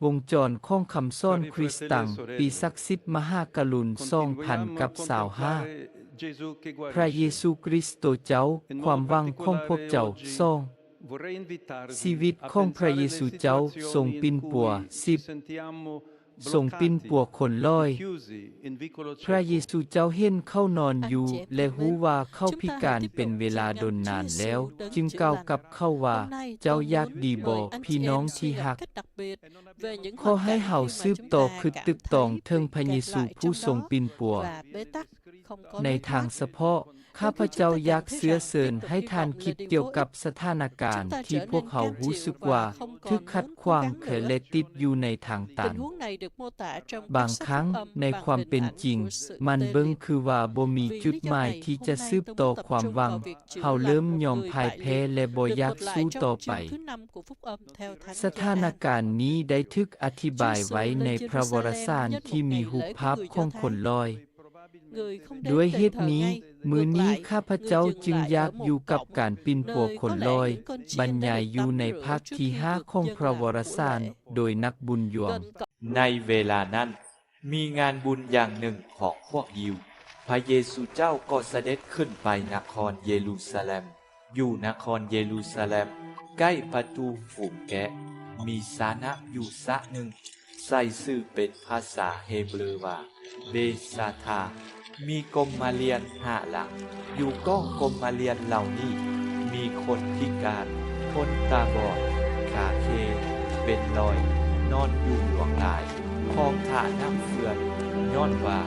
ວົງຈອນຂອງຄຳສອນຄຣິສຕະຈັກ ປີສັກສິດມະຫາກະລຸນ ສອງພັນກັບຊາວຫ້າ. ພຣະເຢຊູຄຣິສໂຕເຈົ້າ, ຄວາມຫວັງຂອງພວກເຈົ້າ. ສອງ. ຊີວິດຂອງພຣະເຢຊູເຈົ້າຊົງປິ່ນປົວ. ສິບ. ຊົງປິ່ນປົວຄົນລອຍ. ພຣະເຢຊູເຈົ້າເຫັນເຂົານອນຢູ່ ແລະ ຮູ້ວ່າເຂົາພິການເປັນເວລາດົນນານແລ້ວ, ຈຶ່ງກ່າວກັບເຂົາວ່າ, ເຈົ້າຢາກດີບໍ, ພີ່ນ້ອງທີ່ຮັກ? ຂໍໃຫ້ເຮົາສືບຕໍ່ຄຶດຕຶກຕອງເຖິງພຣະເຢຊູຜູ້ຊົງປິ່ນປົວ. ໃນທາງສະເພາະ, ຂ້າພະເຈົ້າຢາກເຊື້ອເຊີນໃຫ້ທ່ານຄິດກ່ຽວກັບສະຖານະການທີ່ພວກເຮົາຮູ້ສຶກວ່າຖືກຂັດຂວາງ ແລະ ຕິດຢູ່ໃນທາງຕັນ. ບາງຄັ້ງໃນຄວາມເປັນຈິງ, ມັນເບິ່ງຄືວ່າບໍ່ມີຈຸດໝາຍທີ່ຈະສືບຕໍ່ຄວາມຫວັງ. ເຮົາເລີ່ມຍອມພ່າຍແພ້ ແລະ ບໍ່ຢາກສູ້ຕໍ່ໄປ. ສະຖານະການນີ້ໄດ້ຖືກອະທິບາຍໄວ້ໃນພຣະວາລະສານທີ່ມີຮູບພາບຂອງຄົນລອຍ. ດ້ວຍເຫດນີ້, ມື້ນີ້ຂ້າພະເຈົ້າຈຶ່ງຢາກຢູ່ກັບການປິ່ນປົວຄົນລອຍ, ບັນຍາຍຢູ່ໃນພາກທີຫ້າຂອງພຣະວາລະສານໂດຍນັກບຸນຢວງ. ໃນເວລານັ້ນ, ມີງານບຸນຢ່າງໜຶ່ງຂອງພວກຢິວ. ພຣະເຢຊູເຈົ້າກໍສະເດັດຂຶ້ນໄປນະຄອນເຢຣູຊາແລັມ. ຢູ່ນະຄອນເຢຣູຊາແລັມ, ໃກ້ປະຕູຝູງແກະ, ມີສະນ້ຳຢູ່ສະໜຶ່ງ, ໃສ່ຊື່ເປັນພາສາເຮບຣູວ່າ ເບຊາທາ. ມີກົມມະລຽນຫ້າຫຼັງ. ຢູ່ກ້ອງກົມມະລຽນເຫຼົ່ານີ້, ມີຄົນພິການ, ຄົນຕາບອດ, ຂາເຂ, ເປັນລອຍ, ນອນຢູ່ຫຼວງຫຼາຍ. ຂໍຖ້ານ້ຳເຟື່ອນ, ຍ້ອນວ່າ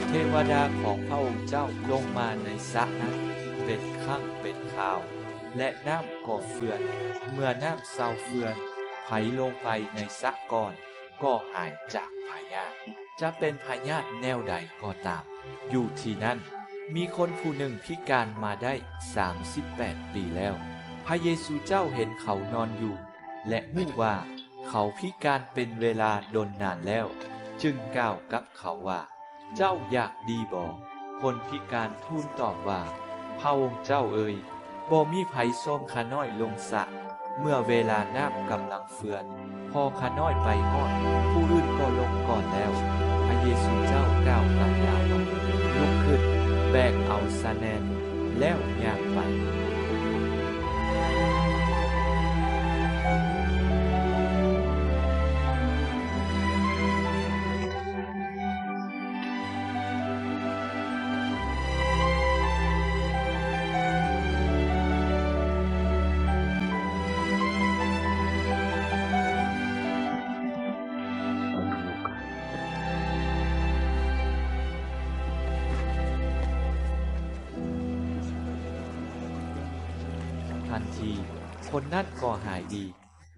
ເທວະດາຂອງພະອົງເຈົ້າລົງມາໃນສະນັ້ນເປັນຄັ້ງເປັນຄາວ, ແລະ ນ້ຳກໍເຟື່ອນ. ເມື່ອນ້ຳເຊົາເຟື່ອນ, ໃຜລົງໄປໃນສະກ່ອນກໍຫາຍຈາກພະຍາດ, ຈະເປັນພະຍາດແນວໃດກໍຕາມ. ຢູ່ທີ່ນັ້ນ, ມີຄົນຜູ້ໜຶ່ງພິການມາໄດ້ສາມສິບແປດປີແລ້ວ. ພະເຢຊູເຈົ້າເຫັນເຂົານອນຢູ່ ແລະ ຮູ້ວ່າເຂົາພິການເປັນເວລາດົນນານແລ້ວ, ຈຶ່ງກ່າວກັບເຂົາວ່າ, ເຈົ້າຢາກດີບໍ? ຄົນພິການທູນຕອບວ່າ, ພະອົງເຈົ້າເອີຍ, ບໍ່ມີໃຜສົ່ງຂ້ານ້ອຍລົງສະ ເມື່ອເວລານ້ຳກຳລັງເຟື່ອນ, ພໍຂ້ານ້ອຍໄປຮອດ, ຜູ້ອື່ນກໍລົງກ່ອນແລ້ວ. ພະເຢຊູເຈົ້າກ່າວກັບລາວວ່າ, ລຸກຂຶ້ນ, ແບກເອົາສະແໜ່ນ, ແລ້ວຍ່າງໄປ. ທັນທີ, ຄົນນັ້ນກໍຫາຍດີ,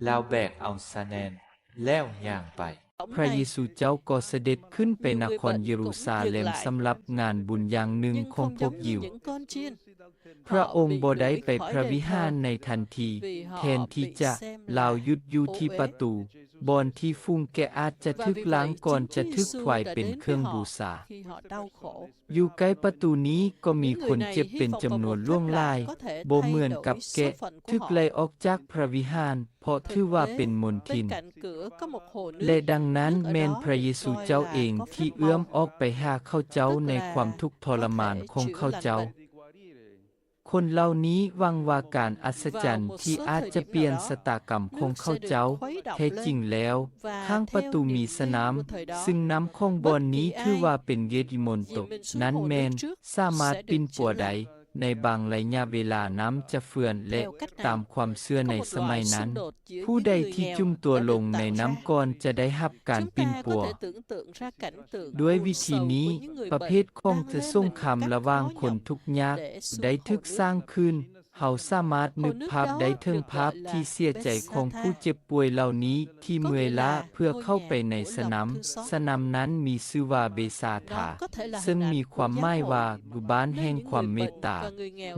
ລາວແບກເອົາສະແໜ່ນ ແລ້ວຍ່າງໄປ. ພຣະເຢຊູເຈົ້າກໍສະເດັດຂຶ້ນໄປນະຄອນເຢຣູຊາແລັມສຳລັບງານບຸນຢ່າງໜຶ່ງຂອງພວກຢິວ. ພຣະອົງບໍ່ໄດ້ໄປພຣະວິຫານໃນທັນທີ. ແທນທີ່ຈະ, ລາວຢຸດຢູ່ທີ່ປະຕູ, ບ່ອນທີ່ຝູງແກະອາດຈະຖືກລ້າງກ່ອນຈະຖືກຖວາຍເປັນເຄື່ອງບູຊາ. ຢູ່ໃກ້ປະຕູນີ້ກໍມີຄົນເຈັບເປັນຈຳນວນຫຼວງຫຼາຍ, ບໍ່ເໝືອນກັບແກະ, ຖືກໄລ່ອອກຈາກພຣະວິຫານ ເພາະຖືວ່າເປັນມົນທິນ. ແລະ ດັ່ງນັ້ນແມ່ນພຣະເຢຊູເຈົ້າເອງທີ່ເອື້ອມອອກໄປຫາເຂົາເຈົ້າໃນຄວາມທຸກທໍລະມານຂອງເຂົາເຈົ້າ. ຄົນເຫຼົ່ານີ້ຫວັງວ່າການອັດສະຈັນທີ່ອາດຈະປ່ຽນຊະຕາກຳຂອງເຂົາເຈົ້າ. ແທ້ຈິງແລ້ວ, ຂ້າງປະຕູມີສະນ້ຳ, ຊຶ່ງນ້ຳຂອງບ່ອນນີ້ຖືວ່າເປັນເວທມົນຕົກ, ນັ້ນແມ່ນສາມາດປິ່ນປົວໄດ້. ໃນບາງໄລຍະເວລານ້ຳຈະເຟື່ອນ ແລະ ຕາມຄວາມເຊື່ອໃນສະໄໝນັ້ນ, ຜູ້ໃດທີ່ຈຸ່ມຕົວລົງໃນນ້ຳກ່ອນຈະໄດ້ຮັບການປິ່ນປົວ. ດ້ວຍວິທີນີ້, ປະເພດຂອງຈະສົງຄາມລະຫວ່າງຄົນທຸກຍາກໄດ້ຖືກສ້າງຂຶ້ນ. ເຮົາສາມາດນຶກພາບໄດ້ເຖິງພາບທີ່ເສຍໃຈຂອງຜູ້ເຈັບປ່ວຍເຫຼົ່ານີ້ທີ່ເມື່ອຍລ້າເພື່ອເຂົ້າໄປໃນສະນ້ຳ. ສະນ້ຳນັ້ນມີຊື່ວ່າເບຊາທາ, ເຊິ່ງມີຄວາມໝາຍວ່າ ບ້ານແຫ່ງຄວາມເມດຕາ.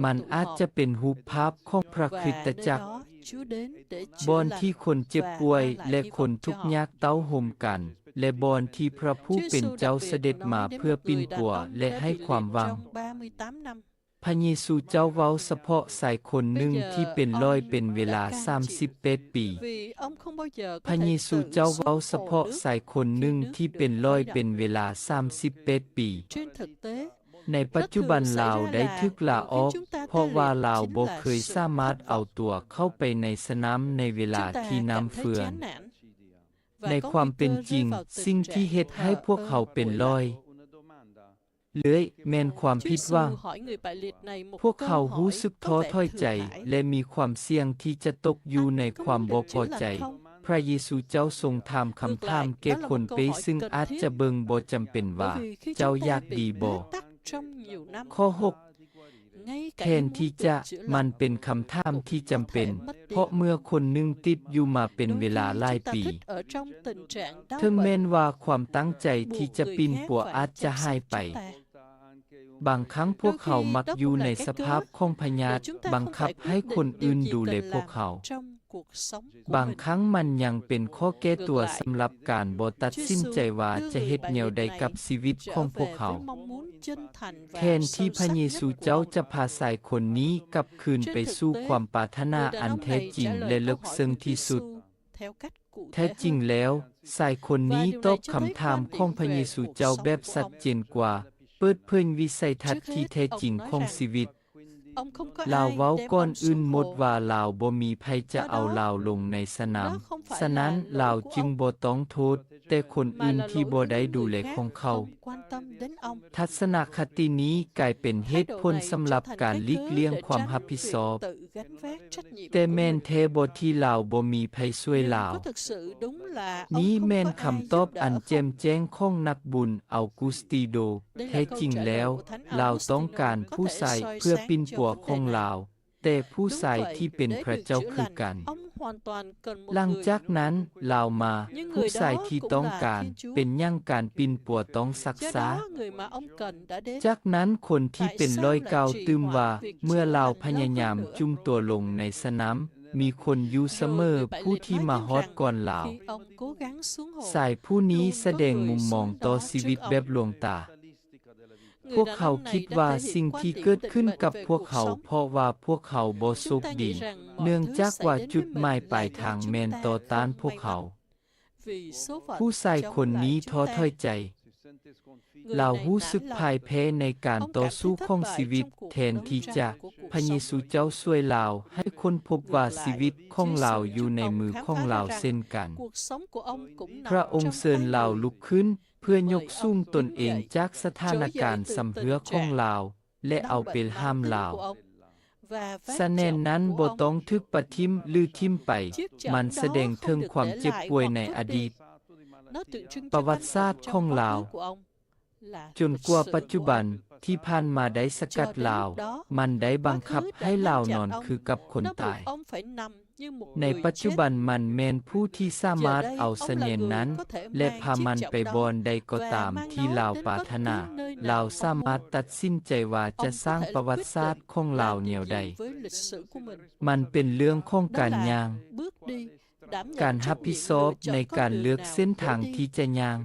ມັນອາດຈະເປັນຮູບພາບຂອງພຣະຄຣິສຕະຈັກ, ບ່ອນທີ່ຄົນເຈັບປ່ວຍ ແລະ ຄົນທຸກຍາກເຕົ້າໂຮມກັນ, ແລະ ບ່ອນທີ່ພຣະຜູ້ເປັນເຈົ້າສະເດັດມາເພື່ອປິ່ນປົວ ແລະ ໃຫ້ຄວາມຫວັງ. ພະເຢຊູເຈົ້າເວົ້າສະເພາະຊາຍຄົນໜຶ່ງທີ່ເປັນລອຍເປັນເວລາສາມສິບແປດປີ. ພະເຢຊູເຈົ້າເວົ້າສະເພາະຊາຍຄົນໜຶ່ງທີ່ເປັນລອຍເປັນເວລາສາມສິບແປດປີ. ໃນປັດຈຸບັນລາວໄດ້ຖືກລາອອກ ເພາະວ່າລາວບໍ່ເຄີຍສາມາດເອົາຕົວເຂົ້າໄປໃນສະໜາມໃນເວລາທີ່ນ້ຳເຟືອງ. ໃນຄວາມເປັນຈິງ, ສິ່ງທີ່ເຮັດໃຫ້ພວກເຮົາເປັນລອຍເລື້ອຍແມ່ນຄວາມຜິດຫວັງ. ພວກເຮົາຮູ້ສຶກທໍ້ຖອຍໃຈ ແລະ ມີຄວາມສ່ຽງທີ່ຈະຕົກຢູ່ໃນຄວາມບໍ່ພໍໃຈ. ພະເຢຊູເຈົ້າຊົງຖາມຄຳຖາມແກ່ຄົນເປ້ຊຶ່ງອາດຈະເບິ່ງບໍ່ຈຳເປັນວ່າ, ເຈົ້າຢາກດີບໍ່? ຂໍ້ຫົກ ແທນທີ່ຈະ, ມັນເປັນຄຳຖາມທີ່ຈຳເປັນ, ເພາະເມື່ອຄົນໜຶ່ງຕິດຢູ່ມາເປັນເວລາຫຼາຍປີ, ເຖິງແມ່ນວ່າຄວາມຕັ້ງໃຈທີ່ຈະປິ່ນປົວອາດຈະຫາຍໄປ, ບາງຄັ້ງພວກເຮົາມັກຢູ່ໃນສະພາບຂອງພະຍາດບັງຄັບໃຫ້ຄົນອື່ນດູແລພວກເຮົາ. ບາງຄັ້ງມັນຍັງເປັນຂໍ້ແກ້ຕົວສຳລັບການບໍ່ຕັດສິນໃຈວ່າຈະເຮັດແນວໃດກັບຊີວິດຂອງພວກເຮົາ. ແທນທີ່ພະເຢຊູເຈົ້າຈະພາຊາຍຄົນນີ້ກັບຄືນໄປສູ່ຄວາມປາດຖະໜາອັນແທ້ຈິງ ແລະ ເລິກເຊິ່ງທີ່ສຸດ, ແທ້ຈິງແລ້ວ, ຊາຍຄົນນີ້ຕອບຄຳຖາມຂອງພະເຢຊູເຈົ້າແບບຊັດເຈນກວ່າ, ເປີດເຜີຍວິໄສທັດທີ່ແທ້ຈິງຂອງຊີວິດ. ລາວເວົ້າກ່ອນອື່ນໝົດວ່າລາວບໍ່ມີໃຜຈະເອົາລາວລົງໃນສະໜາມ, ສະນັ້ນລາວຈຶ່ງບໍ່ຕ້ອງໂທດແຕ່ຄົນອື່ນທີ່ບໍ່ໄດ້ດູແລຂອງເຂົາ. ທັດສະນະຄະຕິນີ້ກາຍເປັນເຫດຜົນສຳລັບການຫຼີກລ່ຽງຄວາມຮັບຜິດຊອບ, ແຕ່ແມ່ນແທ້ບໍ່ທີ່ລາວບໍ່ມີໃຜຊ່ວຍລາວ? ນີ້ແມ່ນຄຳຕອບອັນແຈ່ມແຈ້ງຂອງນັກບຸນເອົາກຸສຕີໂດ. ແທ້ຈິງແລ້ວ, ລາວຕ້ອງການຜູ້ຊາຍເພື່ອປິ່ນປົວຂອງລາວ, ແຕ່ຜູ້ຊາຍທີ່ເປັນພະເຈົ້າຄືກັນ. ຫຼັງຈາກນັ້ນລາວມາ, ຜູ້ຊາຍທີ່ຕ້ອງການ, ເປັນຫຍັງການປິ່ນປົວຕ້ອງຊັກຊ້າ? ຈາກນັ້ນຄົນທີ່ເປັນລອຍກ່າວຕື່ມວ່າ, ເມື່ອລາວພະຍາຍາມຈຸ່ມຕົວລົງໃນສະໜາມ, ມີຄົນຢູ່ສະເໝີຜູ້ທີ່ມາຮອດກ່ອນລາວ. ຊາຍຜູ້ນີ້ສະແດງມຸມມອງຕໍ່ຊີວິດແບບຫຼວງຕາ. ພວກເຮົາຄິດວ່າສິ່ງທີ່ເກີດຂຶ້ນກັບພວກເຮົາ ເພາະວ່າພວກເຮົາບໍ່ໂຊກດີ, ເນື່ອງຈາກວ່າຈຸດໝາຍປາຍທາງແມ່ນຕໍ່ຕ້ານພວກເຮົາ. ຜູ້ຊາຍຄົນນີ້ທໍ້ຖອຍໃຈ. ລາວຮູ້ສຶກພ່າຍແພ້ໃນການຕໍ່ສູ້ຂອງຊີວິດ. ແທນທີ່ຈະ, ພະເຢຊູເຈົ້າຊ່ວຍລາວໃຫ້ຄົ້ນພົບວ່າຊີວິດຂອງລາວຢູ່ໃນມືຂອງລາວເຊັ່ນກັນ. ພະອົງເຊີນລາວລຸກຂຶ້ນ ເພື່ອຍົກສູງຕົນເອງຈາກສະຖານະການຊຳເຮື້ອຂອງລາວ ແລະ ເອົາໄປຫ້າມລາວ. ສະແໜ່ນນັ້ນບໍ່ຕ້ອງຖືກປະຖິ້ມ ຫຼື ຖິ້ມໄປ. ມັນສະແດງເຖິງຄວາມເຈັບປ່ວຍໃນອະດີດ, ປະຫວັດສາດຂອງລາວ, ຈົນກວ່າປັດຈຸບັນທີ່ຜ່ານມາໄດ້ສະກັດລາວ, ມັນໄດ້ບັງຄັບໃຫ້ລາວນອນຄືກັບຄົນຕາຍ. ໃນປັດຈຸບັນມັນແມ່ນຜູ້ທີ່ສາມາດເອົາສະແໜ່ນນັ້ນ ແລະ ພາມັນໄປບ່ອນໃດກໍຕາມທີ່ລາວປາດຖະໜາ. ລາວສາມາດຕັດສິນໃຈວ່າຈະສ້າງປະຫວັດສາດຂອງລາວແນວໃດ. ມັນເປັນເລື່ອງຂອງການຍ່າງ, ການຮັບຜິດຊອບໃນການເລືອກເສັ້ນທາງທີ່ຈະຍ່າງ.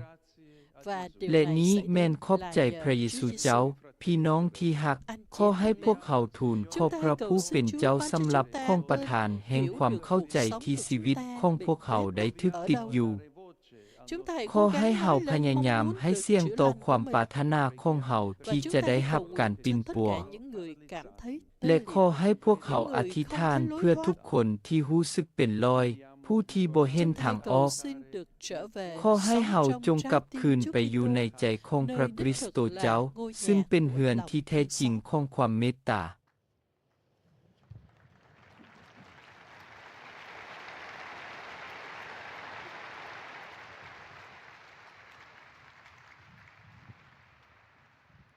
ແລະ ນີ້ແມ່ນຂອບໃຈພະເຢຊູເຈົ້າ. ພີ່ນ້ອງທີ່ຮັກ, ຂໍໃຫ້ພວກເຮົາທູນຂໍພະຜູ້ເປັນເຈົ້າສຳລັບຂອງປະທານແຫ່ງຄວາມເຂົ້າໃຈທີ່ຊີວິດຂອງພວກເຮົາໄດ້ຖືກຕິດຢູ່. ຂໍໃຫ້ເຮົາພະຍາຍາມໃຫ້ສຽງຕໍ່ຄວາມປາດຖະໜາຂອງເຮົາທີ່ຈະໄດ້ຮັບການປິ່ນປົວ. ແລະ ຂໍໃຫ້ພວກເຮົາອະທິຖານເພື່ອທຸກຄົນທີ່ຮູ້ສຶກເປັນລອຍ, ຜູ້ທີ່ບໍ່ເຫັນທາງອອກ. ຂໍໃຫ້ເຮົາຈົ່ງກັບຄືນໄປຢູ່ໃນໃຈຂອງພະຄຣິສໂຕເຈົ້າ, ຊຶ່ງເປັນເຮືອນທີ່ແທ້ຈິງຂອງຄວາມເມດຕາ.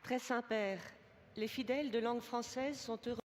Très Saint-Père, les fidèles de langue française sont heureux